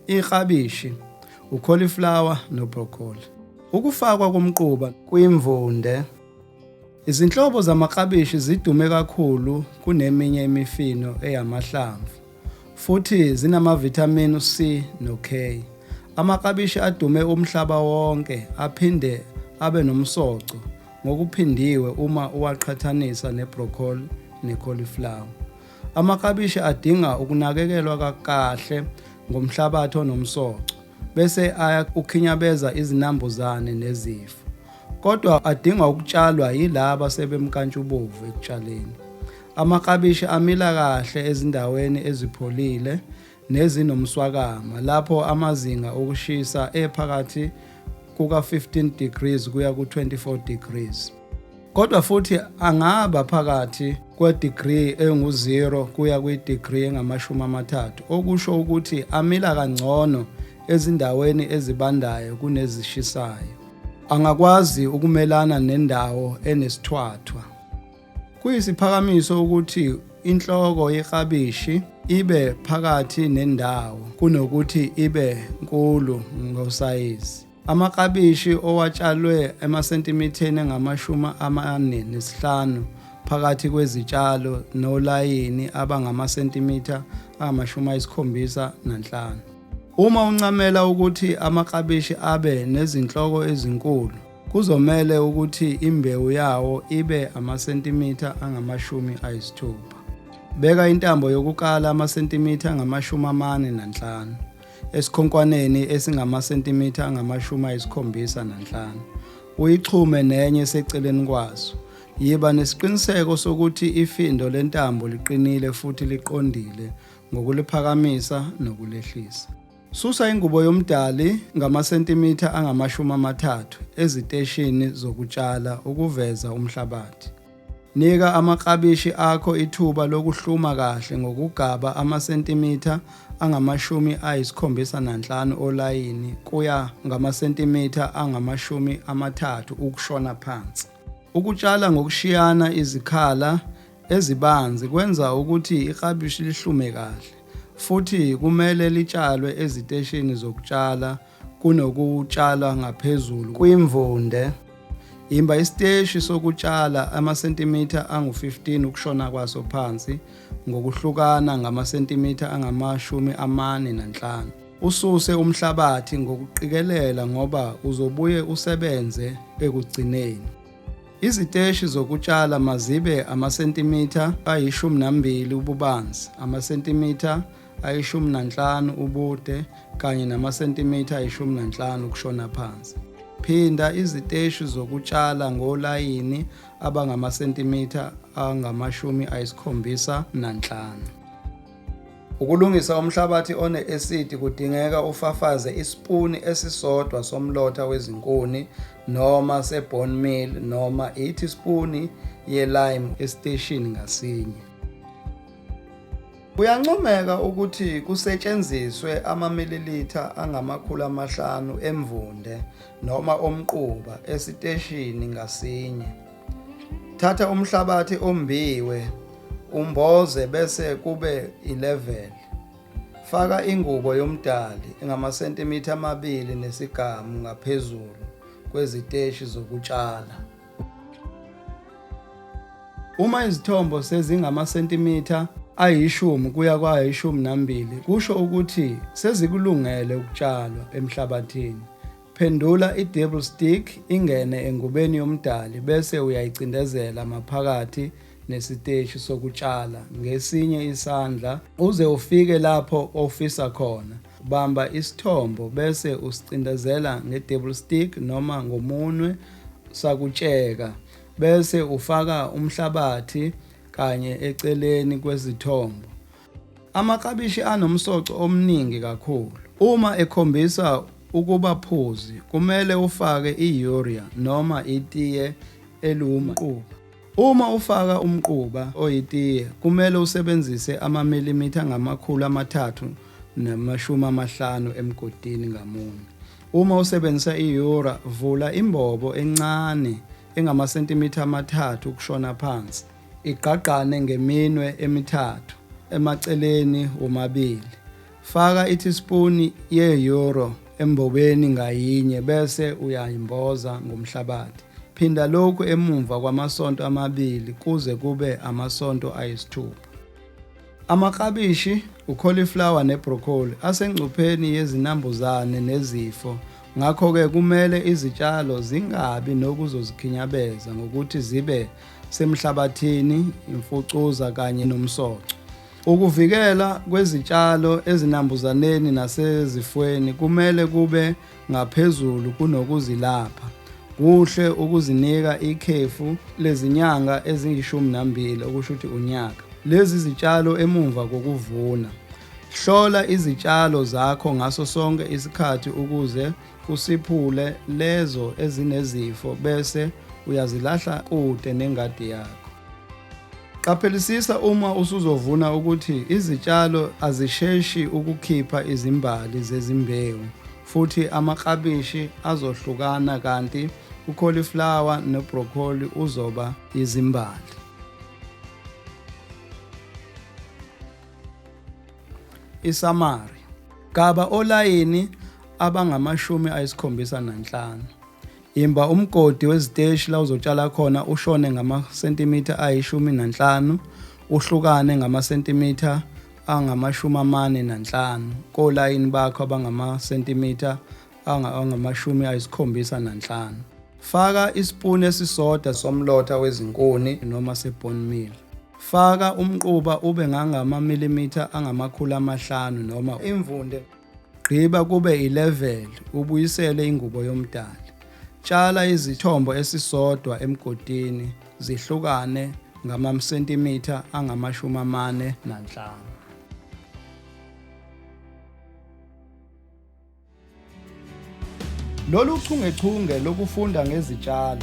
Iklabishi, u-cauliflower no-broccoli. Ukufakwa komquba kwimvunde. Izinhlobo zamaklabishi zidume kakhulu kuneminye imifino eyamahlamvu futhi zinamavithamini C no-K. Amaklabishi adume umhlaba wonke aphinde abe nomsoco ngokuphindiwe uma uwaqhathanisa ne-broccoli ne-cauliflower. Amaklabishi adinga ukunakekelwa kahle ngomhlabathi onomsoco bese ukhinyabeza izinambuzane nezifo. Kodwa adinga ukutshalwa yilaba sebemnkantshubovu ekutshaleni. Amaklabishi amila kahle ezindaweni ezipholile nezinomswakama lapho amazinga okushisa ephakathi kuka-15 degrees kuya ku-24 degrees. Kodwa futhi angaba phakathi kwe-degree engu-0 kuya kwi-degree engama-30, okusho ukuthi amila kangcono ezindaweni ezibandayo kunezishisayo. Angakwazi ukumelana nendawo enesithwathwa. Kuyisiphakamiso ukuthi inhloko yeklabishi ibe phakathi nendawo kunokuthi ibe nkulu ngosayizi. Amaklabishi owatshalwe emasentimitheni angama-45 phakathi kwezitshalo nolayini abangamasentimitha angama-75. Uma uncamela ukuthi amaklabishi abe nezinhloko ezinkulu, kuzomele ukuthi imbewu yawo ibe amasentimitha angama-60. Beka intambo yokukala amasentimitha angama-45 esikhonkwaneni esingamasentimitha angama-75, uyixhume nenye eseceleni kwaso. Yiba nesiqiniseko sokuthi ifindo lentambo liqinile futhi liqondile ngokuliphakamisa nokulehlisa. Susa ingubo yomdali ngamasentimitha angama-30 eziteshini zokutshala ukuveza umhlabathi. Nika amaklabishi akho ithuba lokuhluma kahle ngokugaba amasentimitha angama-75 olayini kuya ngamasentimitha angama-30 ukushona phansi. Ukutshala ngokushiyana izikhala ezibanzi kwenza ukuthi iklabishi lihlume kahle futhi kumele litshalwe eziteshini zokutshala kunokutshala ngaphezulu kwimvunde. Imba isiteshi sokutshala amasentimitha angu-15 ukushona kwaso phansi ngokuhlukana ngamasentimitha angama-45. Ususe umhlabathi ngokuqikelela ngoba uzobuye usebenze ekugcineni. Iziteshi zokutshala mazibe amasentimitha ayi-12 ububanzi, amasentimitha ayi-15 ubude kanye namasentimitha ayi-15 ukushona phansi. Phinda iziteshi zokutshala ngolayini abangamasentimitha angama-75. Ukulungisa umhlabathi one-esidi kudingeka ufafaze isipuni esisodwa somlotha wezinkuni noma se-bone meal noma ithispuni ye-lime esiteshini ngasinye. Kuyancomeka ukuthi kusetshenziswe amamililitha angama-500 emvunde noma omquba esiteshini ngasinye. Thatha umhlabathi ombiwe umboze bese kube i-level. Faka ingubo yomdali engamasentimitha 2.5 ngaphezulu kweziteshi zokutshala. Uma izithombo sezingamasentimitha ayi-10 kuya kwayi-12 kusho ukuthi sezikulungele ukutshalwa emhlabathini. Phendula i-dibble stick ingene engubeni yomdali bese uyayicindezela maphakathi nesiteshi sokutshala ngesinye isandla uze ufike lapho ofisa khona. Bamba isithombo bese usicindezela nge-dibble stick noma ngomunwe sakutsheka bese ufaka umhlabathi kanye eceleni kwezithombo. Amaklabishi anomsoco omningi kakhulu. Uma ekhombisa ukuba phuzi, kumele ufake i-urea noma itiye eliwumquba. Uma ufaka umquba oyitiye, kumele usebenzise amamilimitha angama-350 emgodini ngamunye. Uma usebenzisa i-urea, vula imbobo encane engamasentimitha 3 ukushona phansi. Igqagqane ngeminwe emithathu emaceleni womabili. Faka ithispuni ye-euro embobeni ngayinye bese uyayimboza ngomhlabathi. Phinda lokhu emumva kwamasonto amabili kuze kube amasonto ayisithupha. Amaklabishi, ukholiflawa nebroccoli asengcupheni yezinambuzane nezifo ngakho-ke kumele izitshalo zingabi nokuzozikhinyabeza ngokuthi zibe semhlabathini, imfucuza kanye nomsoco. Ukuvikela kwezitshalo ezinambuzaneni nasezifweni kumele kube ngaphezulu kunokuzilapha. Kuhle ukuzinika ikhefu lezinyanga eziyi-12 okusho ukuthi unyaka. Lezi zitshalo emumva kokuvuna. Hlola izitshalo zakho ngaso sonke isikhathi ukuze usiphule lezo ezinezifo bese uyazilahla kude nengadi yakho. Qaphelisisa uma usuzovuna ukuthi izitshalo azisheshi ukukhipha izimbali zezimbewu futhi amaklabishi azohlukana kanti ukholiflawa nebroccoli uzoba izimbali. Isamari. Gaba olayini abangama-75. Imba umgodi weziteshi la uzotshala khona ushone ngamasentimitha ayi-15 uhlukane ngamasentimitha angama-45 kolayini bakho abangamasentimitha angama-75. Faka isipuni esisodwa somlotha wezinkuni noma se-bone meal. Faka umquba ube ngangamamilimitha angama-500 noma imvunde. Gqiba kube ilevel ubuyisele ingubo yomdali. Tshala izithombo esisodwa emgodini zihlukane ngamasentimitha angama-45. Lolu chungechunge lokufunda ngezitshalo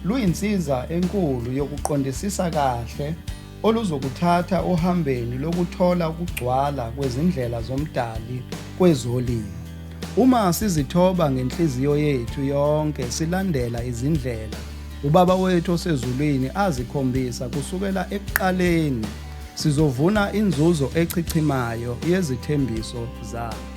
luyinsiza enkulu yokuqondisisa kahle oluzokuthatha ohambeni lokuthola ukugcwala kwezindlela zoMdali kwezolimo. Uma sizithoba ngenhliziyo yethu yonke silandela izindlela uBaba wethu osezulwini azikhombisa kusukela ekuqaleni, sizovuna inzuzo echichimayo yezithembiso zakhe.